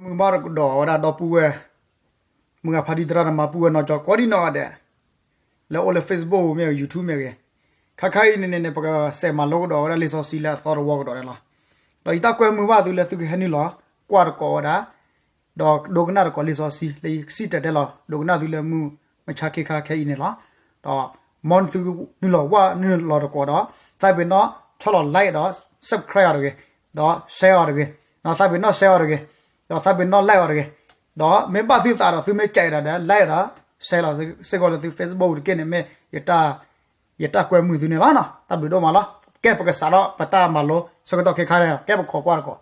မုၢ်ဘၣ်တကဒီးဝဲဒၣ်ဒီပုၢ်ဝဲၢ်, မုၢ်ဂၤဖါတံၤသရၣ်သမါ ပုၢ်ဝဲၢ်နီၢ်ကၠီကိးဒံနီၢ်ဂၤဒဲး, လၢအိၣ်လၢ Facebook မ့ၢ်ဂ့ၤ YouTube မ့ၢ်ဂ့ၤ, ခါခါအံၤန့ၣ်န့ၣ်န့ၣ် ပကစဲးမၤလိကဒီးဝဲဒၣ်လံာ်စီဆှံလၢအသီတဝီကဒီးန့ၣ်လီၤ. ဒီးယတၢ်ကွဲမုာ်ဘၣ်သုလၢသုကဟဲနုာ်လီၤ ကွၢ်တကိးဝဲဒၣ်, ဒီးဒိကနၣ်တကိးလံာ်စီဆှံလၢယစံၣ်တဲၤတဲလီၤ ဒိကနၣ်သုလၢမုၢ်မဆါခ့ခါခဲအံၤန့ၣ်လီၤ. ဒီးမ်သုနုာ်လီၤဝဲနုာ်လီၤတကိးဒီး သးပ့ၤနီၣ်ဆီၣ်လီၤ like ဒီး subscribe အီၤတဂ့ၤ, ဒီး share အီၤတဂ့ၤ, ဒီးသးပ့ၤနီၣ် share အီၤတဂ့ၤ, ဒီးသးပ့ၤနီၣ် like အီၤတဂ့ၤ, ဒီးမ့ၢ်ဘၣ်သုသးဒီးသုမ့ၢ်ကဲးဒီး like ဒီး share လီၤစ့ၢ်ကီးလၢသု Facebook တက့ၢ်န့ၣ်မ့ၢ် ယတၢ်ကွဲမုာ်သုန့ၣ်လီၤ. တၢ်ဘျုးဒိၣ်မးလီၤ. ကဲပကစးထီၣ်ပတၢ်မၤလိဆၢကတီၢ်ခဲခါန့ၣ် ကဲပခိးကွၢ်တကိး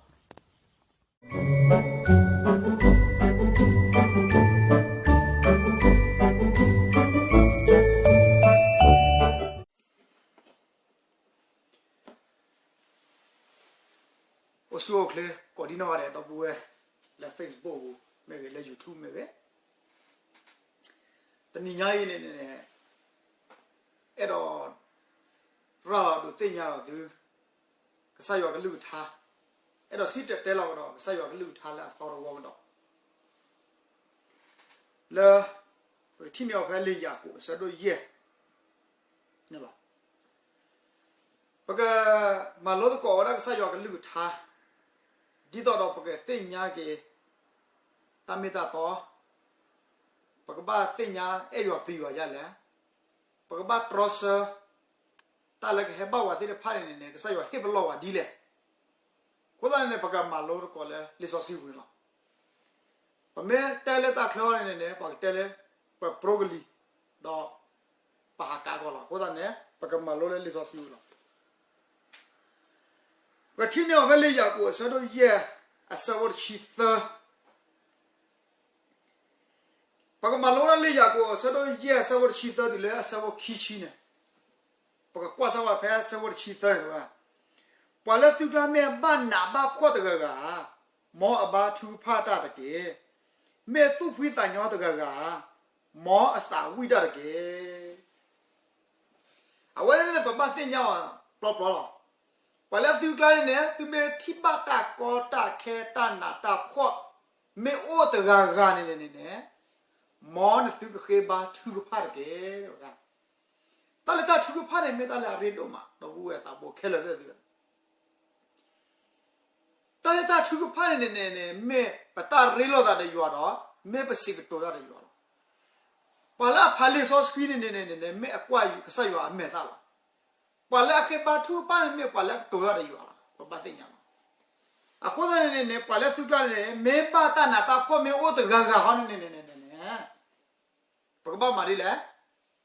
အိၣ်ဆူၣ်အိၣ်ချ့ကိးဒံနီၢ်ဂၤဒဲး ဒီပုၢ်ဝဲၢ် လၢ Facebook ပူၤမ့ၢ်ဂ့ၤ လၢ YouTube မ့ၢ်ဂ့ၤ, တနံၤညါအံၤန့ၣ်န့ၣ် အဲၣ်ဒိး ရၤလီၤဒုးသ့ၣ်ညါလီၤသု ကစၢ်ယွၤကလုၢ်ကထါ, အဲၣ်ဒိးစံၣ်တဲၤတဲလီၤကဒီး ကစၢ်ယွၤကလုၢ်ကထါလၢအသီတဝီကဒီး လၢ ပကထံၣ်န့ၢ်အီၤဖဲလံာ်ယၤကိာ်အဆၢဒိၣ်ယဲၢ်န့ၣ်လီၤ. ပကမၤလိသကိးဝဲဒၣ်ကစၢ်ယွၤကလုၢ်ကထါ ဒ်သိးဒီးပကသ့ၣ်ညါက့ၤ တၢ်မ့ၢ်တၢ်တီ, ပကဘၣ်သ့ၣ်ညါအဲၣ်ယွၤပျံၤယွၤဒ်လဲၣ်, ပကဘၣ်တြီဆၢ တၢ်လၢကဟဲဘၣ်ဝဲသ့ၣ်တဖၣ်န့ၣ်န့ၣ်န့ၣ် ကစၢ်ယွၤဟ့ၣ်ပလီၢ်ဝဲဒ်လဲၣ်. အဃိသတးန့ၣ်န့ၣ် ပကမၤလိသကိးလၢလံာ်စီဆှံပူၤန့ၣ်လီၤ. ပမ့ၢ်တဲလၢတၢ်ချၢန့ၣ်န့ၣ်န့ၣ် ပကတဲလၢ ပပြိကလံၤ ဒီး ပဟးကးကီးလီၤ. အဃိသတးန့ၣ် ပကမၤလိလၢလံာ်စီဆှံပူၤလီၤ. ပကထံၣ်န့ၢ်အီၤဖဲလံာ်ယၤကိာ်အဆၢဒိၣ်ယဲၢ် အဆၢဖိတဆံသၢ ပကမၤလိဝဲဒၣ်လံာ်ယၤကိာ်အဆၢဒိၣ်ယဲၢ်အဆၢဖိတဆံသၢတုၤလၢအဆၢဖိခံဆံန့ၣ်, ပကကွၢ်စၢ်ဝဲဖဲအဆၢဖိတဆံသၢန့ၣ်ဝဲ, ပှၤလၢသုကျါမ့ၢ်အဘၣ်နးဘၣ်ဖှီၣ်တဂၤဂၤဧါ, မ်အဘါထုကဖၣ်တၢ်တက့ၢ်. မ့ၢ်သူၣ်ဖှံသးညီတဂၤဂၤဧါ, မ်အသးဝံၣ်တၢ်တက့ၢ်. အဝဲန့ၣ်န့ၣ် ပဘၣ်သ့ၣ်ညါအီၤပျီပျီလီၤ. ပှၤလၢသုကျါန့ၣ်န့ၣ် သုမ့ၢ်ထံၣ်ဘၣ်တၢ်ကီတၢ်ခဲတၢ်နးတၢ်ဖှီၣ် မ့ၢ်အိၣ်တဂၤဂၤန့ၣ်န့ၣ်န့ၣ်, မ်နသုကဃ့ဘါထုကဖၣ်တက့ၢ်. တၢ်လၢတၢ်ထုကဖၣ်န့ၣ် မ့ၢ်တၢ်လၢအရ့ဒိၣ်မး ဒီပုၢ်ဝဲၢ်သးဘိခဲလၢာ်သ့ၣ်သုဧၢ တၢ်လၢတၢ်ထုကဖၣ်န့ၣ်န့ၣ်န့ၣ်န့ၣ် မ့ၢ်ပတၢ်ရ့လိာ်သးဒီးယွၤဒီး မ့ၢ်ပစံးကတိၤတၢ်ဒီးယွၤလီၤ. ပှၤလၢအဖးလံာ်စီဆှံန့ၣ်န့ၣ်န့ၣ် မ့ၢ်အကွၢ်ကစၢ်ယွၤအမဲာ်သၣ်လီၤ. ပှၤလၢအဃ့ဘါထုကဖၣ်န့ၣ် မ့ၢ်ပှၤလၢအကတိၤတၢ်ဒီးယွၤလီၤ. ပဘၣ်သ့ၣ်ညါလီၤ. အဃိသတးန့ၣ်န့ၣ် ပှၤလၢသုကျါန့ၣ် မ့ၢ်ဘၣ်တၢ်နးတၢ်ဖှီၣ်မ့ၢ်အိၣ်တဂၤဂၤဟီန့ၣ်န့ၣ်န့ၣ်န့ၣ် ပကဘၣ်မၤဒ်လဲၣ်,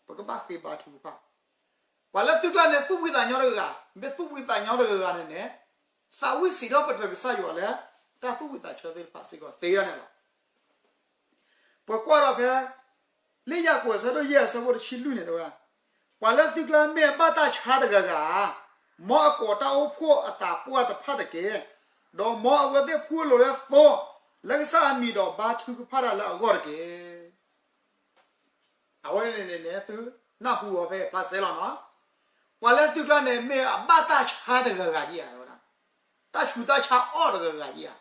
ပကဘၣ်ဃ့ဘါထုကဖၣ်. ပှၤလၢသုကျါန့ၣ် သူၣ်ဖှံသးညီတဂၤဂၤ, မ့ၢ်သူၣ်ဖှံသးညီတဂၤဂၤန့ၣ်န့ၣ်, သးဝံၣ်စံးထီၣ်ပတြၢၤကစၢ်ယွၤလၢ တၢ်သူၣ်ဖှံသးညီသ့ၣ်တဖၣ်စ့ၢ်ကီးသ့ဒၣ်န့ၣ်လီၤ. ပကွၢ်ဒီးဖဲ လံာ်ယၤကိာ်အဆၢဒိၣ်ယဲၢ်အဆၢဖိတဆံလွံၢ်န့ၣ်တဲဝဲ, ပှၤလၢသုကျါမ့ၢ်အဘၣ်တၢ်ဆါတဂၤဂၤဧါ, မ်အကိးတၢ်အိၣ်ဖှိၣ်အသးပှၢ်တဖၣ်တက့ၢ်. ဒီးမ်အဝဲသ့ၣ်ဖှူအလိၤလၢသိ, လၢကစၢ်အမံၤဒီးဘါထုကဖၣ်တၢ်လၢအဂီၢ်တက့ၢ်. အဝဲန့ၣ်န့ၣ်န့ၣ် သုနၢ်ဟူအီၤဖဲဖျါဆဲလီၤနီၤ. ပှၤလၢသုကျါန့ၣ် မ့ၢ်အဘၣ်တၢ်ဆါတဂၤဂၤဧါ, တၢ်ဆူးတၢ်ဆါအီၣ်တဂၤဂၤဧါ.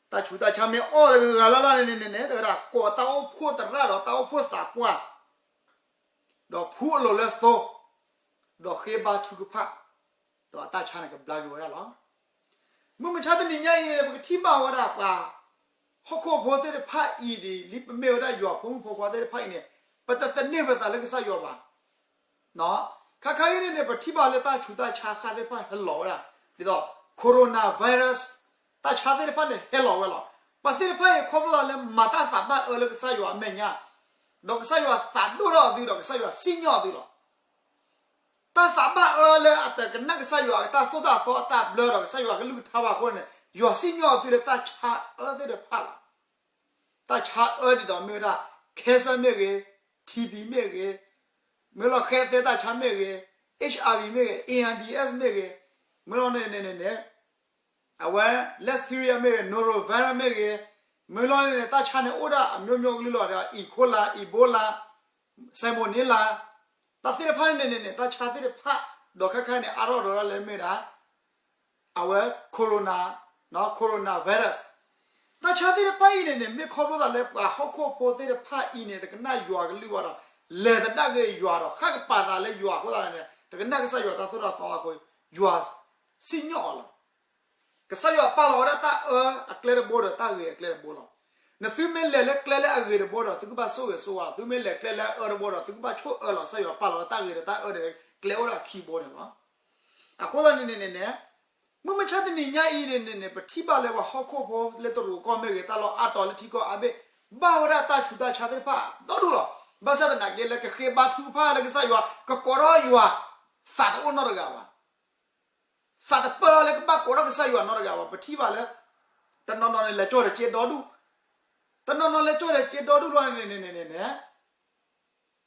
တၢ်ဆူးတၢ်ဆါမ့ၢ်အီၣ်တဂၤဂၤလၢ်လၢ်န့ၣ်န့ၣ်န့ၣ် တဝဲဒၣ်ကိးတၢ်အိၣ်ဖှိၣ်သရၣ်ဒီးတၢ်အိၣ်ဖှိၣ်သးပှၢ်, ဒီးဖှူအလိၤလၢသိ, ဒီးဃ့ဘါထုကဖၣ်, ဒီးအတၢ်ဆါန့ၣ်ကဘျါက့ၤဝဲဒၣ်လီၤ. မုၢ်မဆါတနံၤညါအံၤ ပကထံၣ်ဘၣ်ဝဲဒၣ်ပှၤ ဟီၣ်ခိၣ်ဖိသ့ၣ်တဖၣ်အံၤဒ် လၢပမ့ၢ်ဝဲဒၣ်ယွၤဖိမုၣ်ဖိခွါသ့ၣ်တဖၣ်အံၤန့ၣ် ပတသန့ၤပသးလၢကစၢ်ယွၤဘၣ်. ခါခါအံၤန့ၣ်န့ၣ် ပထံၣ်ဘၣ်လၢတၢ်ဆူးတၢ်ဆါဃၣ်သ့ၣ်တဖၣ်ဟဲလီၤဝဲဒၣ်, ဒ်သိး coronavirus တၢ်ဆါသ့ၣ်တဖၣ်န့ၣ်ဟဲလီၤဝဲလီၤ. ပှၤသ့ၣ်တဖၣ်အံၤခီဖျိလၢမၤတၢ်သးဘၣ်အၢလၢကစၢ်ယွၤအမဲာ်ညါ, ဒီးကစၢ်ယွၤသးဒိၣ်ထီၣ်အသုဒီးကစၢ်ယွၤစံၣ်ညီၣ်အသုလီၤ. တၢ်သးဘၣ်အၢလၢအတကနၣ်ကစၢ်ယွၤအတၢ်သိၣ်တၢ်သီအတၢ်ဘျၢဒီးကစၢ်ယွၤကလုၢ်ကထါဘၣ်အဃိန့ၣ် ယွၤစံၣ်ညီၣ်အသုလၢတၢ်ဆါအၢသ့ၣ်တဖၣ်လီၤ. တၢ်ဆါအၢဒ်သိးမ့ၢ်ဝဲဒၣ် cancer မ့ၢ်ဂ့ၤ, TB မ့ၢ်ဂ့ၤ, မ့ၢ်လီၤဃဲသဲတၢ်ဆါမ့ၢ်ဂ့ၤ, HIV မ့ၢ်ဂ့ၤ, AIDS မ့ၢ်ဂ့ၤ, မ့ၢ်လီၤန့ၣ်န့ၣ်န့ၣ် အဝဲ listeria မ့ၢ်ဂ့ၤ, norovirus မ့ၢ်ဂ့ၤ, မ့ၢ်လီၤန့ၣ်န့ၣ် တၢ်ဆါန့ၣ်အိၣ်ဒၣ်အမျိုးမျိုးကလုာ်လီၤဒီး E. coli, Ebola, salmonella တၢ်သ့ၣ်တဖၣ်န့ၣ်န့ၣ်န့ၣ် တၢ်ဆါသ့ၣ်တဖၣ် ဒီးခဲခါန့ၣ် အါထီၣ်ဒီးဒၣ်လၢမ့ၢ်ဒၣ် အဝဲ corona, coronavirus တၢ်ဆါသ့ၣ်တဖၣ်အံၤန့ၣ်န့ၣ် မ့ၢ်ခီဖျိသးလၢပှၤဟီၣ်ခိၣ်ဖိသ့ၣ်တဖၣ်အံၤန့ၣ် တကနၣ်ယွၤကလုၢ်ဘၣ်ဒီး လဲၤသဒၣ်က့ၤယွၤဒီး ဃၣ်ကပၤသးလၢယွၤအဃိသတးန့ၣ် တကနၣ်ကစၢ်ယွၤတၢ်သိၣ်တၢ်သီအဃိ ယွၤစံၣ်ညီၣ်အီၤလီၤ. ကစၢ်ယွၤပာ်လီၤဝဲဒၣ်တၢ်အၢအကျဲတဘိဒီးတၢ်ဂ့ၤအကျဲတဘိလီၤ. နသုမ့ၢ်လဲၤလၢကျဲလၢအဂ့ၤတဘိဒီး သုကဘၣ်ဆိၣ်ဂ့ၤဆိၣ်ဝါ, သုမ့ၢ်လဲၤကျဲလၢအအၢတဘိဒီး သုကဘၣ်ဆိၣ်အၢလီၤ. ကစၢ်ယွၤပာ်လီၤဝဲတၢ်ဂ့ၤဒီးတၢ်အၢန့ၣ် ကျဲအိၣ်ဒီးအခံဘိန့ၣ်လီၤ. အဃိသတးန့ၣ်န့ၣ်န့ၣ် မုၢ်မဆါတနံၤညါအံၤန့ၣ်န့ၣ် ပထံၣ်ဘၣ်လၢပှၤဟီၣ်ခိၣ်ဖိလၢတရူးကီၢ်မ့ၢ်ဂ့ၤ တၢ်လီၢ်အါတီၤလၢထံကီၢ်အါဘ့ၣ် ဘၣ်ဝဲဒၣ်တၢ်ဆူးတၢ်ဆါသ့ၣ်တဖၣ်ဒီဒူၣ်လီၤ. ဘၣ်ဆၣ်သနာ်က့လၢကဃ့ဘါထုကဖၣ်လၢကစၢ်ယွၤ ကကိးထီၣ်ယွၤ သးတအိၣ်နီတဂၤဘၣ်. သးတပၢၢ်လၢကဘၣ်ကိးထီၣ်ကစၢ်ယွၤနီတဂၤဘၣ်. ပထံၣ်ဘၣ်လၢ တနီၤနီၤန့ၣ် လဲၤကၠီၣ်ဒီးစ့ဒီဒူၣ်, တနီၤနီၤလဲၤကၠီၣ်ဒီးစ့ဒီဒူၣ်လီၤန့ၣ်န့ၣ်န့ၣ်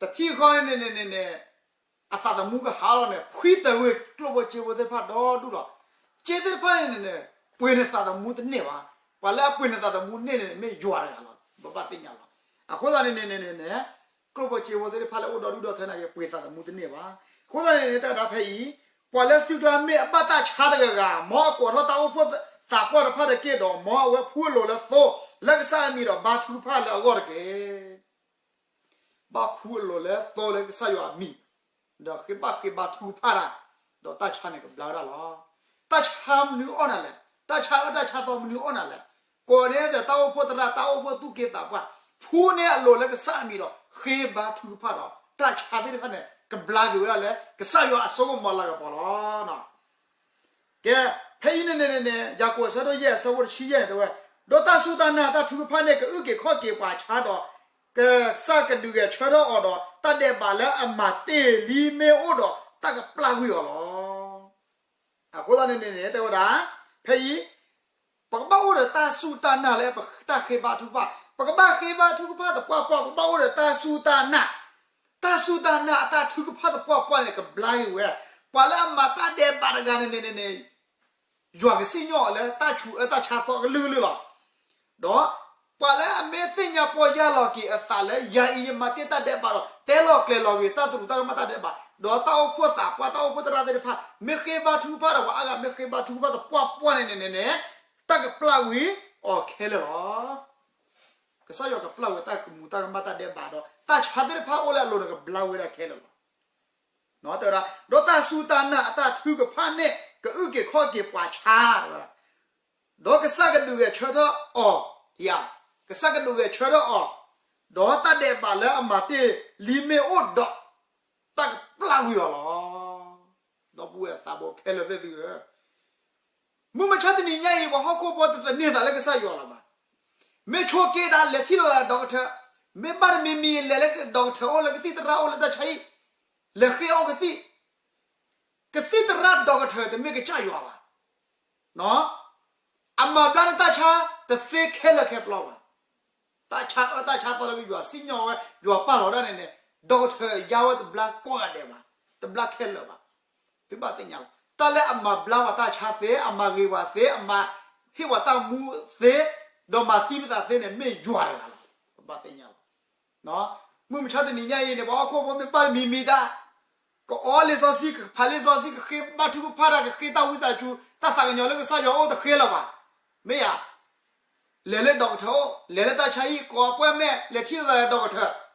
တထံၣ်ဃီန့ၣ်န့ၣ်န့ၣ်န့ၣ် အသးသမူကဟးလီၤန့ၣ် ဖှံတဝ့ၤကျိၣ်ဖိစ့ဖိသ့ၣ်တဖၣ်ဒီဒူၣ်လီၤ. စ့သ့ၣ်တဖၣ်န့ၣ်န့ၣ် ပှ့ၤန့ၢ်သးသမူတန့ၢ်ဘၣ်. ပှၤလၢအပှ့ၤန့ၢ်သးသမူန့ၢ်န့ၣ် မ့ၢ်ယွၤတဂၤလီၤ. ပဘၣ်သ့ၣ်ညါလီၤ. အဃိသတးန့ၣ်န့ၣ်န့ၣ်န့ၣ် ကျိၣ်ဖိစ့ဖိသ့ၣ်တဖၣ်လၢအိၣ်ဒီဒူၣ်ဒီထၢနာ်က့ ပှ့ၤသးသမူတန့ၢ်ဘၣ်. အဃိသတးန့ၣ်န့ၣ် တၢ်ဒၣ်ဖဲအံၤ ပှၤလၢသုကျါမ့ၢ်အဘၣ်တၢ်ဆါတဂၤဂၤ မ်အကိးထီၣ်တၢ်အိၣ်ဖှိၣ်သးပှၢ်တဖၣ်တက့ၢ်ဒီး မ်အဝဲဖှူအလိၤလၢသိ လၢကစၢ်အမံၤဒီးဘါထုကဖၣ်လၢအဂီၢ်တက့ၢ်. ဘၣ်ဖှူအလိၤလၢသိလၢကစၢ်ယွၤအမံၤ, ဒီးဃ့ဘၣ်ဃ့ဘါထုကဖၣ်တၢ်, ဒီးတၢ်ဆါန့ၣ်ကဘျါဝဲဒၣ်လီၤ. တၢ်ဆါမနုၤအီၣ်နၤလဲၣ်, တၢ်ဆါအၢတၢ်ဆါသီမနုၤအီၣ်နၤလဲၣ်, ကိးန့ၢ်ဒီးတၢ်အိၣ်ဖှိၣ်သရၣ် တၢ်အိၣ်ဖှိၣ်သူၣ်က့သးပှၢ်, ဖှူန့ၢ်အလိၤလၢကစၢ်အမံၤဒီး ဃ့ဘါထုကဖၣ်ဒီး တၢ်ဆါသ့ၣ်တဖၣ်န့ၣ် ကဘျါက့ၤဝဲဒၣ်လၢ ကစၢ်ယွၤအစိကမီၤလၤကပီၤလီၤ. ကဲ, ဖဲအံၤန့ၣ်န့ၣ်န့ၣ် ယၤကိာ်အဆၢဒိၣ်ယဲၢ်အဆၢဖိတဆံယဲၢ်န့ၣ်တဲဝဲ, ဒီးတၢ်စူၢ်တၢ်နာ်တၢ်ထုကဖၣ်န့ၣ် ကအုၣ်က့ၤခီၣ်က့ၤပှၤဆါဒီး ကစၢ်ကဒုးဂဲၤဆၢထၢၣ်အီၤဒီး တၢ်ဒဲးဘးလၢအမၤတ့ၢ်လံမ့ၢ်အိၣ်ဒီး တၢ်ကပျၢ်ကွံာ်အီၤလီၤ. အဃိသတးန့ၣ်န့ၣ်န့ၣ် တဲဝဲဒၣ်, ဖဲအံၤ ပကဘၣ်အိၣ်ဒီးတၢ်စူၢ်တၢ်နာ်လၢပတၢ်ဃ့ဘါထုကဖၣ်, ပကဘၣ်ဃ့ဘါထုကဖၣ်သပှၢ်ပှၢ် ပကဘၣ်အိၣ်ဒီးတၢ်စူၢ်တၢ်နာ်, တၢ်စူၢ်တၢ်နာ်အတၢ်ထုကဖၣ်သပှၢ်ပှၢ်န့ၣ် ကဘျါက့ၤဝဲ, ပှၤလၢအမၤတၢ်ဒဲးဘးတဂၤန့ၣ်န့ၣ်န့ၣ် ယွၤကစံၣ်ညီၣ်အီၤလၢတၢ်ဆူးအၢတၢ်ဆါသီကလုာ်ကလုာ်လီၤ. ဒီးပှၤလၢအမ့ၢ်သ့ၣ်ညါပီၢ်ယၢ်လီၤက့ၤအသးလၢ ယၤအံၤယမၤတ့ၢ်တၢ်ဒဲးဘးဒီး တဲလီၤကျဲၤလီၤက့ၤတၢ်သရူးတၢ်ကမၣ်တၢ်ဒဲးဘး, ဒီးတၢ်အိၣ်ဖှိၣ်သးပှၢ် တၢ်အိၣ်ဖှိၣ်သရၣ်သ့ၣ်တဖၣ် မ့ၢ်ဃ့ဘါထုကဖၣ်ဒီး ပှၤအါဂၤမ့ၢ်ဃ့ဘါထုကဖၣ်သပှၢ်ပှၢ်န့ၣ်န့ၣ်န့ၣ်န့ၣ် တၢ်ကပျၢ်ကွံာ်အီၤခဲလၢာ်လီၤ. ကစၢ်ယွၤကပျၢ်ဝဲတၢ်ကမူၤတၢ်ကမၣ်တၢ်ဒဲးဘးဒီး တၢ်ဆါသ့ၣ်တဖၣ်အိၣ်လၢအလိၤန့ၣ် ကဘျါဝဲဒၣ်ခဲလၢာ်လီၤ. တဲဝဲဒၣ်, ဒီးတၢ်စူၢ်တၢ်နာ်အတၢ်ထုကဖၣ်န့ၣ် ကအုၣ်က့ၤခီၣ်က့ၤပှၤဆါ, ဒီးကစၢ်ကဒုးဂဲၤဆၢထၢၣ်အီၤ, ကစၢ်ကဒုးဂဲၤဆၢထၢၣ်အီၤ, ဒီးတၢ်ဒဲးဘးလၢအမၤတ့ၢ်လံမ့ၢ်အိၣ်ဒီး တၢ်ကပျၢ်ကွံာ်အီၤလီၤ. ဒီပုၢ်ဝဲၢ်သးဘိခဲလၢာ်သ့ၣ်သုဧၢ, မုၢ်မဆါတနံၤညါအံၤ ပှၤဟီၣ်ခိၣ်ဖိတသန့ၤသးလၢကစၢ်ယွၤလၢၤဘၣ်. မ့ၢ်ဆိးက့တၢ်လဲၤထံၣ်လိာ်သးဒီကထၢၣ်, မ့ၢ်ဘၣ်တမံၤမံၤလဲၤလၢဒီကထၢၣ်အိၣ်လၢကသံၣ်သရၣ်အိၣ်လၢတၢ်ဆါဟံၣ်, လဲၤဃ့အီၣ်ကသံၣ်, ကသံၣ်သရၣ်ဒီကထၢၣ်တမ့ၢ်ကစၢ်ယွၤဘၣ်. အမၤဘျါန့ၢ်တၢ်ဆါတသ့ခဲလၢာ်ခဲပျီဘၣ်. တၢ်ဆါအၢတၢ်ဆါသီလၢကယွၤစံၣ်ညီၣ်ဝဲ ယွၤပာ်လီၤဒၣ်န့ၣ်န့ၣ် ဒီကထၢၣ်ယါဝဲတဘျါကိးဂၤဒဲးဘၣ်, တဘျါခဲလၢာ်ဘၣ်. သုဘၣ်သ့ၣ်ညါလီၤ. တၢ်လၢအမၤဘျါပှၤတၢ်ဆါသ့, အမၤဂ့ၤပှၤသ့, အမၤဟ့ၣ်ပှၤတၢ်မူသ့, ဒီးမၤသံပသးသ့န့ၣ် မ့ၢ်ယွၤတဂၤလီၤ. ပဘၣ်သ့ၣ်ညါလီၤ. မုၢ်မဆါတနံၤညါအံၤန့ၣ် ပှၤဟီၣ်ခိၣ်ဖိမ့ၢ်ဘၣ်တမံၤမံၤတၢ်, ကအီလံာ်စီဆှံ, ကဖးလံာ်စီဆှံ, ကဃ့ဘါထုကဖၣ်တၢ်, ကဃ့တၢ်ဝံသးစူၤ, တၢ်သးကညီၤလၢကစၢ်ယွၤအိၣ်တဃ့လၢၤဘၣ်. မ့ၢ်ဧါ. လဲၤလၢဒီကထၢၣ်အိၣ်, လဲၤလၢတၢ်ဆါဟံၣ်, ကိးအပှဲၤမဲာ်, လဲၤထံၣ်လိာ်သးဒီကထၢၣ်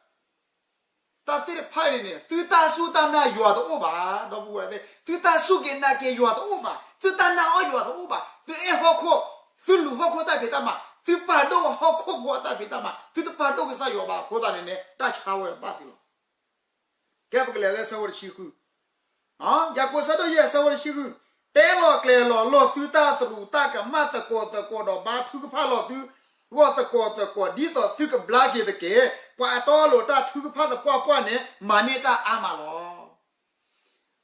တၢ်သ့ၣ်တဖၣ်အံၤန့ၣ်န့ၣ် သုတၢ်စူၢ်တၢ်နာ်ယွၤတအိၣ်ဘၣ်, ဒီပုၢ်ဝဲၢ်သ့ၣ်, သုတၢ်စူၢ်က့ၤနာ်က့ၤယွၤတအိၣ်ဘၣ်, သုတၢ်နာ်အီၣ်ယွၤတအိၣ်ဘၣ်, သုအဲၣ်ဟီၣ်ခိၣ်, သုလူၤဟီၣ်ခိၣ်တၢ်ဖံးတၢ်မၤ, သုပာ်ဒိၣ်ဟီၣ်ခိၣ်ဖိအတၢ်ဖံးတၢ်မၤ, သုတပာ်ဒိၣ်ကစၢ်ယွၤဘၣ်အဃိသတးန့ၣ်န့ၣ် တၢ်ဆါဝဲဘၣ်သုလီၤ. ကဲပကလဲၤလၢဆၢဖိတဆံဃု ယၤကိာ်ဆၢဒိၣ်ယဲၢ်ဆၢဖိတဆံဃု, တဲလီၤကျဲၤလီၤလိာ်သုတၢ်သရူးတၢ်ကမၣ်သကိးသကိးဒီး ဘါထုကဖၣ်လီၤသုဂီၢ်သကိးသကိး ဒ်သိးသုကဘျါက့ၤတက့ၢ်. ပှၤအတီအလိၤတၢ်ထုကဖၣ်သပှၢ်ပှၢ်န့ၣ် မၤန့ၢ်တၢ်အါမးလီၤ.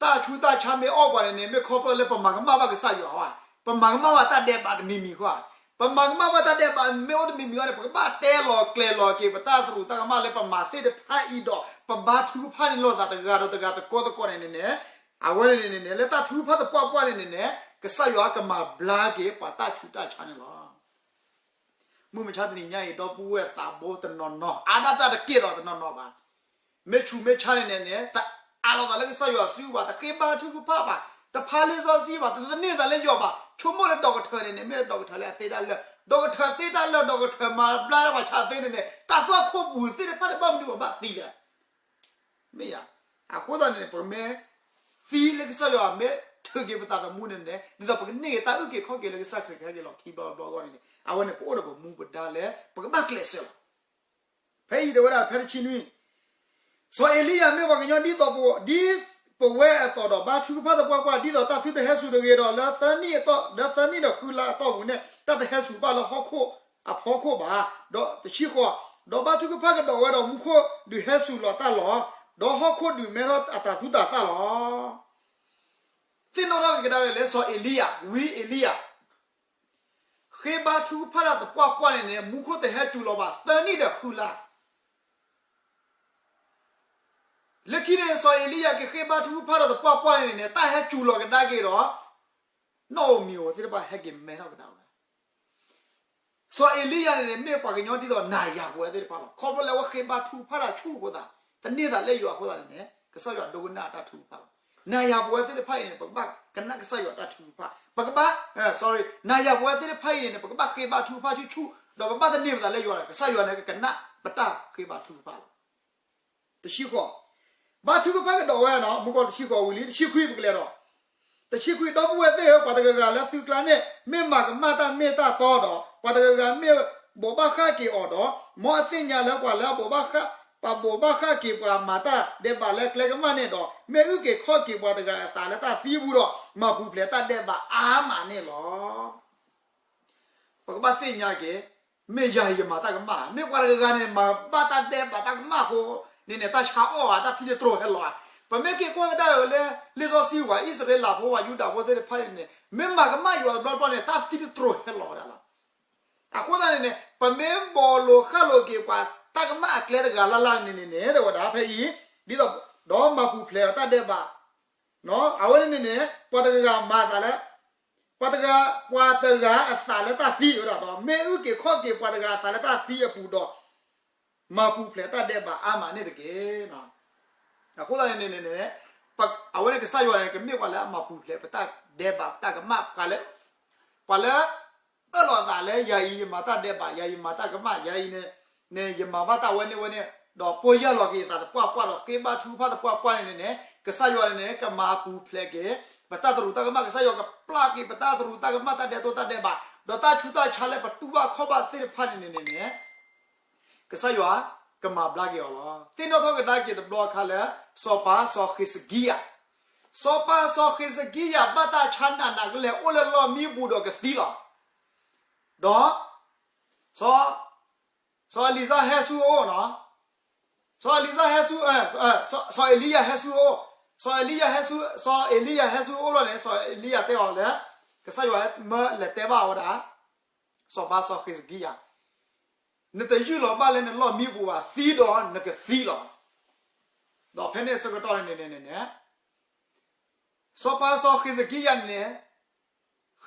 တၢ်ဆူးတၢ်ဆါမ့ၢ်အီၣ်ပှၤန့ၣ်န့ၣ် မ့ၢ်ခီဖျိလၢပမၤကမၣ်ဘၣ်ကစၢ်ယွၤဧါ, ပမၤကမၣ်ဘၣ်တၢ်ဒဲးဘးတမံၤမံၤဃီဧါ, ပမၤကမၣ်ဘၣ်တၢ်ဒဲးဘးမ့ၢ်အိၣ်တမံၤမံၤဃီန့ၣ် ပကဘၣ်တဲလီၤကျဲၤလီၤက့ၤ ပတၢ်သရူးတၢ်ကမၣ်လၢပမၤသ့ၣ်တဖၣ်အံၤဒီး ပဘါထုကဖၣ်န့ၣ်လိာ်သးတဂၤဒီးတဂၤသကိးသကိးန့ၣ်န့ၣ်န့ၣ်, အဝဲန့ၣ်န့ၣ်န့ၣ် လၢတၢ်ထုကဖၣ်သပှၢ်ပှၢ်န့ၣ်န့ၣ်န့ၣ် ကစၢ်ယွၤကမၤဘျါက့ၤပှၤတၢ်ဆူးတၢ်ဆါန့ၣ်လီၤ. မုၢ်မဆါတနံၤညါအံၤ ဒီပုၢ်ဝဲၢ်သးဘိတနီၤနီၤ အါဒၣ်တၢ်တက့ၢ်ဒီးတနီၤနီၤဘၣ်. မ့ၢ်ဆူးမ့ၢ်ဆါန့ၣ်န့ၣ်န့ၣ် တအးလီၤသးလၢကစၢ်ယွၤစုဘၣ်, တဃ့ဘါထုကဖၣ်ဘၣ်, တဖးလံာ်စီဆှံဘၣ်, တသန့ၤသးလၢယွၤဘၣ်, ဆိကမိၣ်လၢဒီကထၢၣ်န့ၣ်န့ၣ် မ့ၢ်ဒီကထၢၣ်လၢအသ့တၢ်လၢာ် ဒီးကထၢၣ်သ့တၢ်လၢာ် ဒီးကထၢၣ်မၤဘျါလၢပှၤဆးသ့န့ၣ်န့ၣ် တၢ်သွၣ်ခိၣ်ပူၤသ့ၣ်တဖၣ်န့ၣ် ဘၣ်မနုၤပှၤဘၣ်သံလဲၣ်. မ့ၢ်ယါ, အဃိသတးန့ၣ် ပမ့ၢ်သံလၢကစၢ်ယွၤမ့ၢ်ထုးက့ၤပသးသမူန့ၣ်န့ၣ် ဒ်သိးပကန့ၢ်က့ၤတၢ်အုၣ်က့ၤခီၣ်က့ၤလၢကစၢ်ခရံာ်ကဟဲက့ၤလီၤခံဘျီတဘျီအဂီၢ်န့ၣ်န့ၣ် အဝဲန့ၣ် ပအိၣ်ဒီးပမူပဒါလၢ ပကဘၣ်ကျဲးစၢးလီၤ. ဖဲအံၤတဲဝဲဒၣ် ဖဲတဆံနွံ စီၤအ့လံယၤမ့ၢ်ပှၤကညီဒ်သိးပဝဲ, ဒ်ပဝဲအသိးဒီး ဘါထုကဖၣ်သပှၢ်ပှၢ် ဒ်သိးတၢ်သုတဟဲစူၤတဂ့ၤဒီး လၢသၢနံၣ်အတီၢ်, လၢသၢနံၣ်ဒီးဃုလါအတီၢ်ပူၤန့ၣ် တၢ်တဟဲစူၤဘၣ်လၢဟီၣ်ခိၣ်အဖီခိၣ်ဘၣ်. ဒီးတဆံဃိး, ဒီးဘါထုကဖၣ်ကဒီးဝဲဒီး မူခိၣ်ဒုးဟဲစူၤလီၤတၢ်လီၤ. ဒီးဟီၣ်ခိၣ်ဒုးမဲထီၣ်အတၤသူတၤသၣ်လီၤ. သ့ၣ်နီၣ်ထီၣ်က့ၤကဒါက့ၤလၢစီၤအ့လံယၤ, ဝံအ့လံယၤ ဃ့ဘါထုကဖၣ်တၢ်သပှၢ်ပှၢ်န့ၣ်န့ၣ် မူခိၣ်တဟဲစူၤလီၤဘၣ် သၢနံၣ်ဒီးဃုလါ လၢခံန့ၣ် စီၤအ့လံယၤက့ၤဃ့ဘါထုကဖၣ်တၢ်သပှၢ်ပှၢ်န့ၣ်န့ၣ် တၢ်ဟဲစူၤလီၤကဒါက့ၤဒီး နီၣ်ဧိၤမံၤဧိၤသ့ၣ်တဖၣ်ဟဲက့ၤမဲထီၣ်ကဒါဝဲဒၣ်. စီၤအ့လံယၤန့ၣ်န့ၣ် မ့ၢ်ပှၤကညီဒ်သိးနၤယၤပဝဲသ့ၣ်တဖၣ်လီၤ. ခီဖျိလၢအဝဲဃ့ဘါထုကဖၣ်တၢ်ဆူၣ်အဃိသတး တန့ၢ်သးလၢယွၤအဃိသတးန့ၣ်န့ၣ် ကစၢ်ယွၤဒိကနၣ်အတၢ်ထုကဖၣ်လီၤ. နၤယၤပဝဲသ့ၣ်တဖၣ်အံၤန့ၣ် ပကဘၣ်ကနၣ်ကစၢ်ယွၤတၢ်ထုကဖၣ်, ပကဘၣ်, sorry, နၤယၤပဝဲသ့ၣ်တဖၣ်အံၤန့ၣ်န့ၣ် ပကဘၣ်ဃ့ဘါထုကဖၣ်ဆူၣ်ဆူၣ် ဒီးပဘၣ်တန့ၢ်ပသးလၢယွၤဒီး ကစၢ်ယွၤန့ၣ်ကကနၣ်ပတၢ်ဃ့ဘါထုကဖၣ်လီၤ. တဆံဃိး, ဘါထုကဖၣ်ကဒီးဝဲနီၤ, မုၢ်ကီၢ်တဆံဃိးဝံၤလံ, တဆံခွံပကလဲၤဒီး, တဆံခွံ, ဒီပုၢ်ဝဲၢ်သ့ၣ်ဧၢ, ပှၤတဂၤဂၤလၢသုကျါန့ၣ် မ့ၢ်မၤကမၣ်တၢ်မ့ၢ်တၢ်တီဒီး, ပှၤတဂၤဂၤမ့ၢ်ဘိးဘၣ်ဃၣ်က့ၤအီၤဒီး, မ်အသ့ၣ်ညါလၢပှၤလၢအဘိးဘၣ်ဃၣ်, ပှၤဘိးဘၣ်ဃၣ်က့ၤပှၤမၤတၢ်ဒဲးဘးလၢကျဲကမၣ်န့ၣ်ဒီး, မ့ၢ်အုၣ်က့ၤခီၣ်က့ၤပှၤတဂၤအသးလၢတၢ်သံအပူၤဒီး, မၤပူၤဖျဲးတၢ်ဒဲးဘးအါမးန့ၣ်လီၤ. ပကဘၣ်သ့ၣ်ညါက့ၤ, မ့ၢ်ယၤအံၤယမၤတၢ်ကမၣ်, မ့ၢ်ပှၤတဂၤဂၤန့ၣ် မၤဘၣ်တၢ်ဒဲးဘးတၢ်ကမၣ်အဃိန့ၣ်န့ၣ် တၢ်ဆါအီၣ်ဧါ, တၢ်သံတတြိာ်ဟဲလီၤဧါ. ပမ့ၢ်က့ၤကွၢ်ကဒါအီၤလၢ လံာ်စီဆှံဝဲ အံၣ်စရ့လးဖိ ပှၤယူဒၤဖိသ့ၣ်တဖၣ်န့ၣ်န့ၣ် မ့ၢ်မၤကမၣ်ယွၤတဘျီဘျီန့ၣ် တၢ်သံတတြိာ်ဟဲလီၤဝဲဒၣ်လီၤ. အဃိသတးန့ၣ်န့ၣ် ပမ့ၢ်ဘိးလိာ်ဃၣ်လိာ်က့ၤပှၤတၢ်ကမၣ်အကျဲတဂၤလၢ်လၢ်န့ၣ်န့ၣ်န့ၣ် တဲဝဲဒၣ်ဖဲအံၤ, ဒ်သိး, ဒီးမၤပူၤဖျဲးအတၢ်ဒဲးဘး အဝဲန့ၣ်န့ၣ်န့ၣ် ပှၤတဂၤဂၤမၤအသးလၢ, ပှၤတဂၤ, ပှၤတဂၤအသးလၢတၢ်သံဝဲဒၣ်ဒီး မ့ၢ်အုၣ်က့ၤခီၣ်က့ၤပှၤတဂၤအသးလၢတၢ်သံအပူၤဒီး, မၤပူၤဖျဲးတၢ်ဒဲးဘးအါမးန့ၣ်တက့ၢ်. အဃိသတးန့ၣ်န့ၣ်န့ၣ်, အဝဲန့ၣ်ကစၢ်ယွၤန့ၣ် ကမ့ၢ်ပှၤလၢအမၤပူၤဖျဲးပတၢ်ဒဲးဘးပတၢ်ကမၣ်, ပှၤလၢ ပှၤလၢ အၢၣ်လီၤအသးလၢ ယၤအံၤယမၤတၢ်ဒဲးဘး, ယၤအံၤယမၤတၢ်ကမၣ်, ယၤအံၤန့ၣ်, န့ၣ်ယမၤဘၣ်တၢ်ဝဲန့ၣ်ဝဲန့ၣ်, ဒီးပီၢ်ယၢ်လီၤက့ၤအသးသပှၢ်ပှၢ်ဒီး ဃ့ဘါထုကဖၣ်သပှၢ်ပှၢ်န့ၣ်န့ၣ်န့ၣ် ကစၢ်ယွၤန့ၣ်န့ၣ် ကမၤပူၤဖျဲးက့ၤ ပတၢ်သရူးတၢ်ကမၣ်, ကစၢ်ယွၤကပျၢ်က့ၤပတၢ်သရူးတၢ်ကမၣ် တၢ်ဒဲးတိၢ်တၢ်ဒဲးဘး, ဒီးတၢ်ဆူးတၢ်ဆါလၢပတူၢ်ဘၣ်ခီၣ်ဘၣ်သ့ၣ်တဖၣ်န့ၣ်န့ၣ်န့ၣ်န့ၣ် ကစၢ်ယွၤကမၤဘျါက့ၤအီၤလီၤ. သ့ၣ်နီၣ်ထီၣ်ကဒါက့ၤတဘျီအခါလၢ စီၤပၤစီၤဃ့းစကံယၤ, စီၤပၤစီၤဃ့းစကံယၤ ဘၣ်တၢ်ဆါနးနးကလဲာ်အိၣ်လၢလီၢ်မံပူၤဒီးကသံလီၤ. ဒီး စီၤ, စီၤအလံၤစၢ်ဟဲဆူအအိၣ်နီၤ, စီၤအလံၤစၢ်ဟဲဆူ, စီၤအ့လံယၤဟဲဆူအအိၣ်, စီၤအ့လံယၤဟဲဆူ, စီၤအ့လံယၤဟဲဆူအအိၣ်လီၤန့ၣ် စီၤအ့လံယၤတဲအီၤလၢ, ကစၢ်ယွၤမၢလဲၤတဲဘၣ်ဝဲဒၣ် စီၤပၤစီၤဃ့းစကံယၤ, နတယုၢ်လီၤဘၣ်လၢနလီၢ်မံပူၤဘၣ်, သံဒီးနကသံလီၤ. ဒီးဖဲန့ၣ်အဆၢကတီၢ်န့ၣ်န့ၣ်န့ၣ်န့ၣ် စီၤပၤစီၤဃ့းစကံယၤန့ၣ်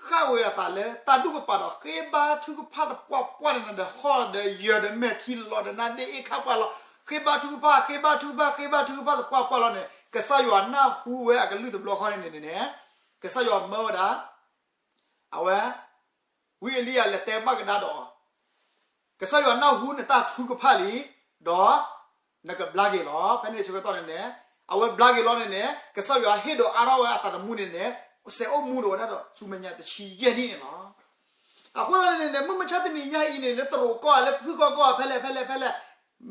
ဃၣ်ဝဲအသးလၢတၢ်ဒူၣ်ကပၤဒီး ဃ့ဘါထုကဖၣ်သပှၢ်ပှၢ်န့ၣ်ဒီး ဟီၣ်ဒီးယၢၤဒီးမဲာ်ထံလီၤဒီးနါဒ့အ့ၣ်ခါပှၢ်လီၤ, ဃ့ဘါထုကဖၣ်, ဃ့ဘါထုကဖၣ်, ဃ့ဘါထုကဖၣ်သပှၢ်ပှၢ်လီၤန့ၣ် ကစၢ်ယွၤနၢ်ဟူဝဲအကလုၢ်တဘျီဃီန့ၣ်န့ၣ်န့ၣ် ကစၢ်ယွၤမၢဝဲဒၣ် အဝဲ ဝံအ့လံယၤလဲၤတဲဘၣ်ကဒါဒီး ကစၢ်ယွၤနၢ်ဟူနတၢ်ထုကဖၣ်လံ, ဒီးနကဘျါက့ၤလီၤ. ဖဲန့ၣ်အဆၢကတီၢ်န့ၣ်န့ၣ် အဝဲဘျါက့ၤလီၤန့ၣ်န့ၣ် ကစၢ်ယွၤဟ့ၣ်ဒိးအါထီၣ်ဝဲအသးသမူန့ၣ်န့ၣ် စဲးအိၣ်မူဒီးဝဲဒၣ်ဒီးဆူမဲာ်ညါတဆံယဲၢ်နံၣ်န့ၣ်လီၤ. အဃိသတးန့ၣ်န့ၣ် မုၢ်မဆါတနံၤညါအံၤန့ၣ် လၢတရူးကီၢ်ဧါ, လၢဖုၣ်ကီၢ်ကီၢ်ဧါ, ဖဲလဲၣ်ဖဲလဲၣ်ဖဲလဲၣ်,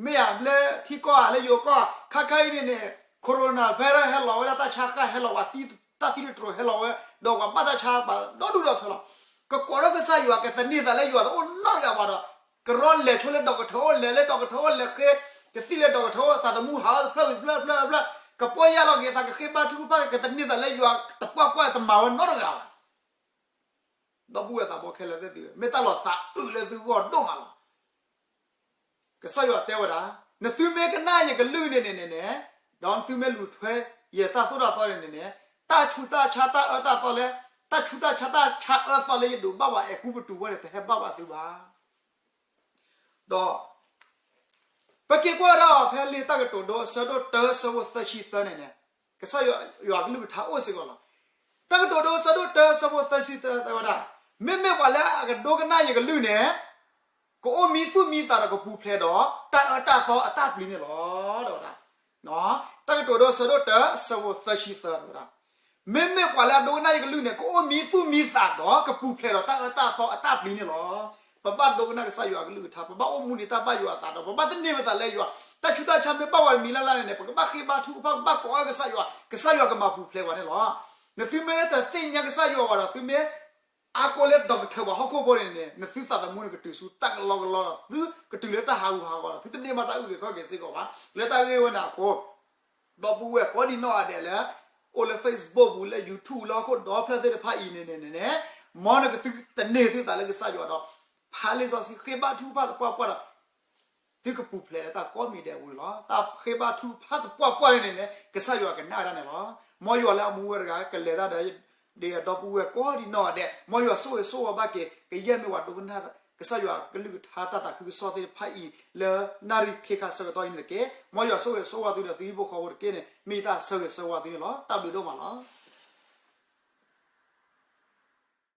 မ့ၢ်ဧါ, လၢထံကီၢ်ဧါ, လၢယိၤကီၢ်ဧါ, ခါခါအံၤန့ၣ်န့ၣ် coronavirus ဟဲလီၤဝဲဒၣ်, တၢ်ဆါဃၣ်ဟဲလီၤဝဲ, တၢ်သံတတြိာ်ဟဲလီၤဝဲ, ဒီးပှၤဘၣ်တၢ်ဆါဘၣ်ဒီဒူၣ်ဒီထၢလီၤ. ကကိးထီၣ်ကစၢ်ယွၤ, ကသန့ၤသးလၢယွၤတအိၣ်နီတဂၤဘၣ်ဒီး ကရီလဲၤဆိလၢ doctor အိၣ်, လဲၤလၢ doctor အိၣ်, လဲၤဃ့, ကသံၣ်လၢ doctor အိၣ်, သးသမူဟးအၢတဖျၢၣ်ဝံၤတဖျၢၣ်တဖျၢၣ်တဖျၢၣ်, ကပီၢ်ယၢ်လီၤက့ၤသး, ကဃ့ဘါထုကဖၣ်, ကသန့ၤသးလၢယွၤတပှၢ်ပှၢ်တမၤဝဲနီတဂၤဘၣ်. ဒီပုၢ်ဝဲၢ်သးဘိခဲလၢာ်သ့ၣ်သုဧၢ, မ့ၢ်တၢ်လီၤသးအုးလၢသုဂီၢ်ဒိၣ်မးလီၤ. ကစၢ်ယွၤတဲဝဲဒၣ်, နသုမ့ၢ်ကနၣ်ယကလုၢ်န့ၣ်န့ၣ်န့ၣ်, ဒီးနသုမ့ၢ်လူၤထွဲယတၢ်သိၣ်တၢ်သီန့ၣ်န့ၣ်န့ၣ်, တၢ်ဆူးတၢ်ဆါတၢ်အၢတၢ်သီလၢ, တၢ်ဆူးတၢ်ဆါတၢ်ဆါအၢသီလၢယဒိးဘၣ်ပှၤအဲၤကူပတူးဝဲန့ၣ် တဟဲဘၣ်ဘၣ်သုဘၣ်. ဒီး ပက့ၤကွၢ်ဒၣ်အီၤဖဲလံာ်တၢ်ကတိၤဒိအဆၢဒိၣ်တၢအဆၢဖိသၢဆံသၢန့ၣ်န့ၣ်, ကစၢ်ယွၤကလုၢ်ကထါအိၣ်စ့ၢ်ကီးလီၤ. တၢ်ကတိၤဒိအဆၢဒိၣ်တၢအဆၢဖိသၢဆံသၢတဲဝဲဒၣ်, မ့မ့ၢ်ပှၤလၢအကဒိကနၣ်ယကလုၢ်န့ၣ် ကအိၣ်မံသူၣ်မံသးဒီးကပူၤဖျဲးဒီး တၢ်အၢတၢ်သီအတၢ်ပျံၤန့ၣ်လီၤ. ဒီးဝဲဒၣ် တၢ်ကတိၤဒိ အဆၢဒိၣ်တၢ အဆၢဖိသၢဆံသၢ တဲဝဲဒၣ်, မ့မ့ၢ်ပှၤလၢအဒိကနၣ်ယကလုၢ်န့ၣ် ကအိၣ်မံသူၣ်မံသးဒီး ကပူၤဖျဲးဒီးတၢ်အၢတၢ်သီအတၢ်ပျံၤန့ၣ်လီၤ. ပဘၣ်ဒိကနၣ်ကစၢ်ယွၤအကလုၢ်ကထါ, ပဘၣ်အိၣ်မူဒံးတၢ်ဘၣ်ယွၤအသးဒီး ပဘၣ်သန့ၤပသးလၢယွၤ, တၢ်ဆူးတၢ်ဆါမ့ၢ်ဘၣ်ဝဲတမံၤလၢ်လၢ်န့ၣ်န့ၣ် ပကဘၣ်ဃ့ဘါထုကဖၣ် ပဘၣ်ကိးအၢကစၢ်ယွၤ, ကစၢ်ယွၤကမၤပူၤဖျဲးပှၤန့ၣ်လီၤ. နသုမ့ၢ်တသ့ၣ်ညါကစၢ်ယွၤဘၣ်ဒီး သုမ့ၢ်အါကိးလၢဒီးကထၢၣ်ပှၤဟီၣ်ခိၣ်ဖိန့ၣ်န့ၣ် နသုသးသမူန့ၣ်ကတုၤဆူတၢ်ကလီကလီဒီး သုကတုၤလၢတၢ်ဟးဂူာ်ဟးဂီၤဒီး သုတန့ၢ်ဘၣ်တၢ်အုၣ်က့ၤခီၣ်က့ၤစ့ၢ်ကီးဘၣ်. လၢတၢ်ဂ့ၢ်ဝဲန့ၣ်အဃိ ဒီပုၢ်ဝဲၢ်ကိးဒံးနီၢ်ဂၤဒဲးလၢ အိၣ်လၢ Facebook ပူၤ လၢ YouTube လၢဟီၣ်ခိၣ်ဒီဖျၢၣ်သ့ၣ်တဖၣ်အံၤန့ၣ်န့ၣ်န့ၣ် မ်နကသုသန့ၤသုသးလၢကစၢ်ယွၤဒီး ဖးလံာ်စီဆှံ ဃ့ဘါထုကဖၣ်သပှၢ်ပှၢ်ဒီး သုကပူၤဖျဲးလၢတၢ်ကိးမံၤဒဲးအပူၤန့ၣ်လီၤ. တၢ်ဃ့ဘါထုကဖၣ်သပှၢ်ပှၢ်န့ၣ်န့ၣ်န့ၣ် ကစၢ်ယွၤကနၣ်ဝဲဒၣ်န့ၣ်လီၤ. မ်ယွၤလၢအမူဝဲတဂၤ ကလဲၤတၢ်ဒီး ဒီပုၢ်ဝဲၢ်ကိးဒံးနီၢ်ဂၤဒဲး မ်ယွၤဆိၣ်ဂ့ၤဆိၣ်ဝါဘၣ်က့ၤ ကယဲၢ်မ့ၢ်ပှၤဒိကနၣ် ကစၢ်ယွၤကလုၢ်ကထါတၢ်သးခုကစီၣ်သ့ၣ်တဖၣ်အံၤ လၢနၣ်ရံၣ်ခ့ခါဆၢကတီၢ်အံၤန့ၣ်တက့ၢ်. မ်ယွၤဆိၣ်ဂ့ၤဆိၣ်ဝါသုဒီးသုဟံၣ်ဖိဃီဖိတက့ၢ်န့ၣ် မ့ၢ်ယတၢ်ဆၢဂ့ၤဆၢဝါသုန့ၣ်လီၤ. တၢ်ဘျုးဒိၣ်မးလီၤ.